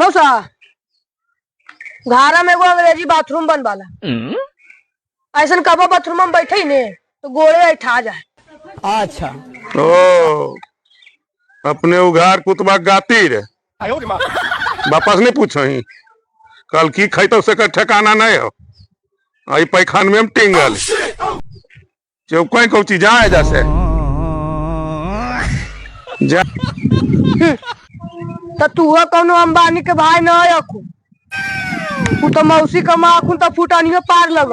मौसा, घारा में एगो अंग्रेजी बाथरूम बनवाला। ऐसन कबो बाथरूम में बैठे ने तो गोड़े ऐठा जाए। अच्छा। ओ अपने उघार कुतबा गाती रे, वापस नहीं पूछो ही। कल की खैतो से कर ठिकाना नहीं हो। आई पैखान में हम टिंगल चौकाई कौची जाए जैसे जा। तो तू कौनो अंबानी के भाई न अखू। तू तो मौसी के माँ अखुन तो फुटानियो पार लग।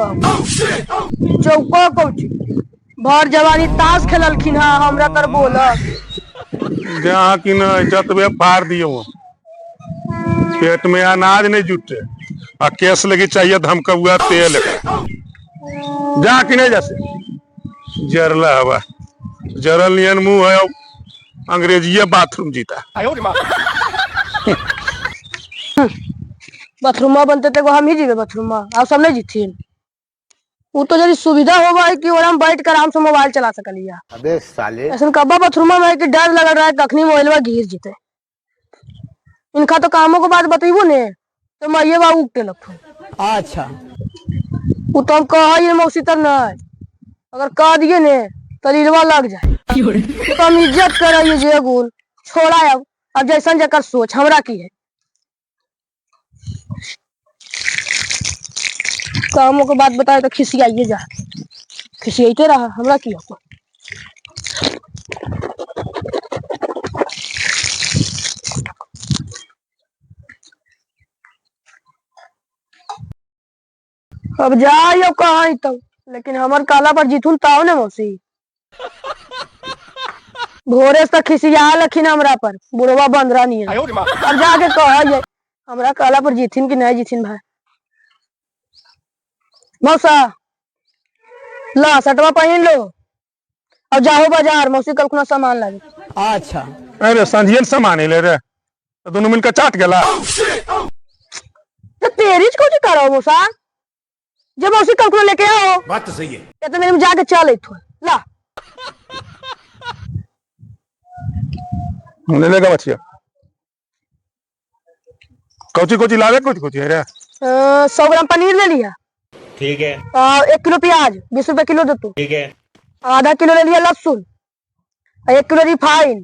चौको कौची, भर जवानी ताश खेललखिन हा, हमरा तर बोलक। जहाँ की न जतबे फाड़ दियो, पेट में अनाज नहीं जुटे आ केस लगी चाहिए धमकौआ तेल। जा कि नहीं जैसे जरला हवा जरल नियन मुंह है, अंग्रेजीए बाथरूम जीता। बाथरूमा बनते तो हम ही जीवे बाथरूमा, आप सब नहीं जीथिन। वो तो जरी सुविधा होवा है कि ओरा में बैठ कर आराम से मोबाइल चला सकलिया। अबे साले। ऐसा कब्बा बाथरूमा में है कि डर लगल रहा है कखनी मोबाइलवा गिर जीते। इनका तो कामों के बात बतेबो ने तो माइये बाबू उगते लगथुन। अच्छा। वो तो हम कह मौसी तर नहीं, अगर कह दिए ने तो लीलवा लग जाए। वो तो हम इज्जत कर जे गुल छोड़ा। अब जैसन जकर सोच, हमरा की है। कामों के बात बताए तो खिसियाइए जा, खिसियाते रहा, हमरा की है। अब जाइयो कहाँ तो, लेकिन हमर काला पर जीथुन ताओ ने मौसी। भोरे से खिसिया लखिन हमरा पर बुढ़वा बंदरा नहीं है। अब जाके कह हमरा काला पर जीथिन कि नहीं जीथिन। भाई मौसा, ला सटवा पहन लो, अब जाओ बाजार, मौसी कल खुना सामान लागे। अच्छा। अरे संझिए सामान ले रे तो दोनों मिलकर चाट गेला। तो तेरी को करो मौसा, जब मौसी कल खुना लेके आओ। बात तो सही है। या तो मेरे में जाके चल थो ला। ले लेगा बचिया। कौची कौची लावे, कौची कौची है रे? 100 ग्राम पनीर ले लिया। ठीक है। 1 किलो प्याज, 20 रुपए किलो दे तू। ठीक है। आधा किलो ले लिया लहसुन, 1 किलो रिफाइन,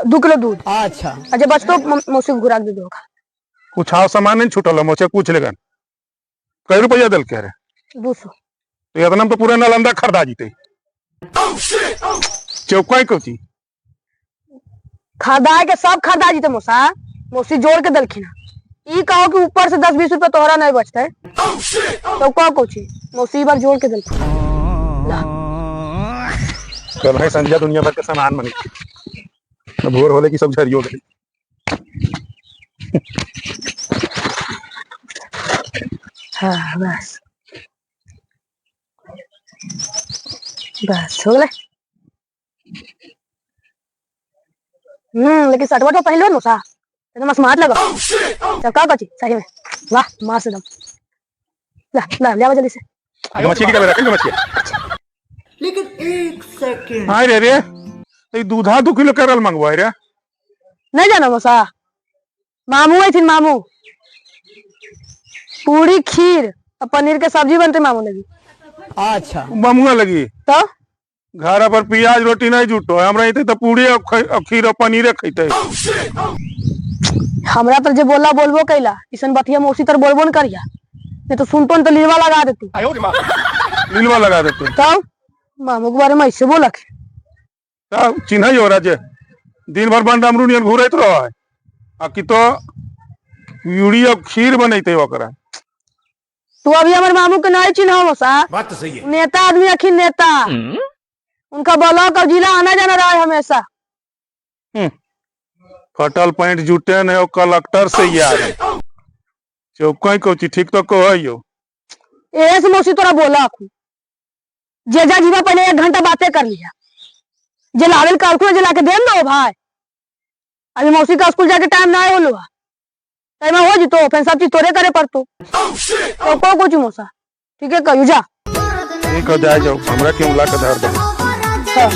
2 किलो दूध। अच्छा। अच्छा बस तो मौसी को घुरा के दे दो। कुछ आओ सामान नहीं छूटल है मोचे कुछ लेगन। कई रुपया दिल के रे? 200। तो इतना में तो पूरा नालंदा खरीदा जीते। चौकाई कौची? खरीदा के सब खरीदा जीते मौसा, मौसी जोड़ के दलखिन। ई कहो कि ऊपर से 10-20 रुपए तोहरा नहीं बचते तो कहो कौची, मौसी ई बार जोड़ के दलखिन ला। कल है संध्या दुनिया भर के सामान बनी, भोर होले की सब झरियो गई। हाँ, बस बस हो गए। लेकिन सटवा तो पहन लो मौसा, एकदम स्मार्ट लगा। चल का कची सही में, वाह मस्त एकदम। ला ला ले आओ जल्दी से। मछली की रखेंगे मछली। लेकिन एक सेकंड। हाँ रे रे, ये दूधा 2 किलो करल मंगवाए रे? नहीं जाना मौसा, मामू आई थी मामू, पूरी खीर और पनीर के सब्जी बनते मामू लगी। अच्छा। बमुआ लगी? तो। घर पर प्याज रोटी नहीं जुटो है, हमरा इते तो पूरी और खीर और पनीरे खैते। हमरा तर जे बोला बोलबो कैला, इसन बतिया मौसी तर बोलबो न करिया, नहीं तो सुनतो न तो लीलवा लगा देतू। लीलवा लगा देते? तब मामू के बारे में ऐसे बोलक। तब चिन्ह हो रहा जे दिन भर बंड अमरू नियन घूरैत रहो है आ कि तो पूरी और खीर बनैते ओकरा। तू अभी हमर मामू के नहीं चिन्ह मौसा। बात तो सही है। नेता आदमी अखिन नेता, उनका ब्लॉक और जिला आना जाना रहा है हमेशा। फटल पैंट जुटे नहीं और कलेक्टर से यार चौकाई कौची, ठीक तो कहो। एस मौसी तोरा बोला जेजा जीवा, पहले 1 घंटा बातें कर लिया, जे लावेल कालखुना जे लाके देन दो भाई। अभी मौसी का स्कूल जाके टाइम ना होलो, टाइम हो जितो फिर सब चीज तोरे करे पड़तो। तो को कुछ मौसा ठीक है, कहियो जा। ठीक हो, जाए जाओ, हमरा क्यों ला के धर दे। हाँ।